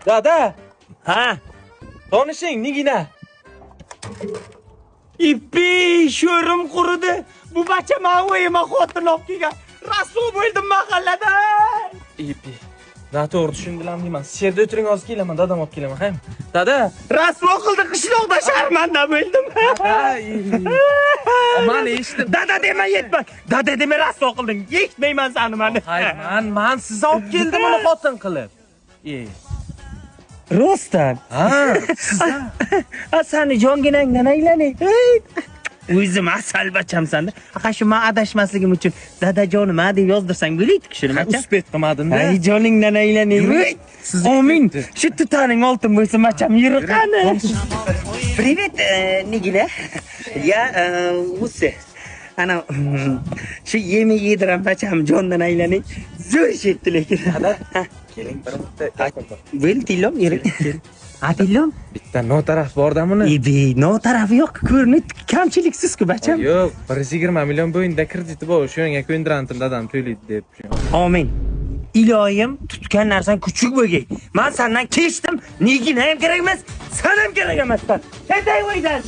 Dada, Ha. Tanishing Nigina. Ipi, sho'rim quridi. Bu bacha man o'yima xotin olib kelgan. Rasvo bo'ldim mahallada. Ipi. Noto'g'ri tushundilarmi deyman. Siz yerda o'tiring, hozir kelaman, dadam olib kelaman, haymi? Dada. Rasvo qildi, qishloqda sharmanda bo'ldim. Man eshitdim. Dada dema, yetma. Dada dema, rasvo qilding. Yetmayman sani mani. Hay, man sizni olib keldim uni xotin qilib. E. Rostdan. Ha, Ha, sani jonginangdan aylanay. O'zim asal bachamsan. Ha, shu men adashmasligim uchun dadajonim ha deb yozdirsang bo'laydi shuni bacham. Успеть qilmadim-da. Ay, joningdan aylanay. Omin. Shu tutaning oltin bo'lsin bacham, yuri qani. Привет, Nigina. Я Усе. Ana shu yemi yediram bacham, jondan aylanay. Zo'r shetdi lekin. Dada, keling, bir bitta gapim bor. Bo'l, tillom, yuri. Ha, tillom. Bitta notaraf borda buni. Ibi, no tarafi yo'q, ko'rinib kamchiliksiz-ku bacham. Yo'q, 120 million bo'yinda krediti bor, o'shanga ko'ndirantim, dadam to'laydi deb. Amin. Iloyim, tutgan narsang kuchuk bo'lgay. Men sendan kechdim, Nigina ham kerak emas, sen ham kerak emassan. Ketay uydan.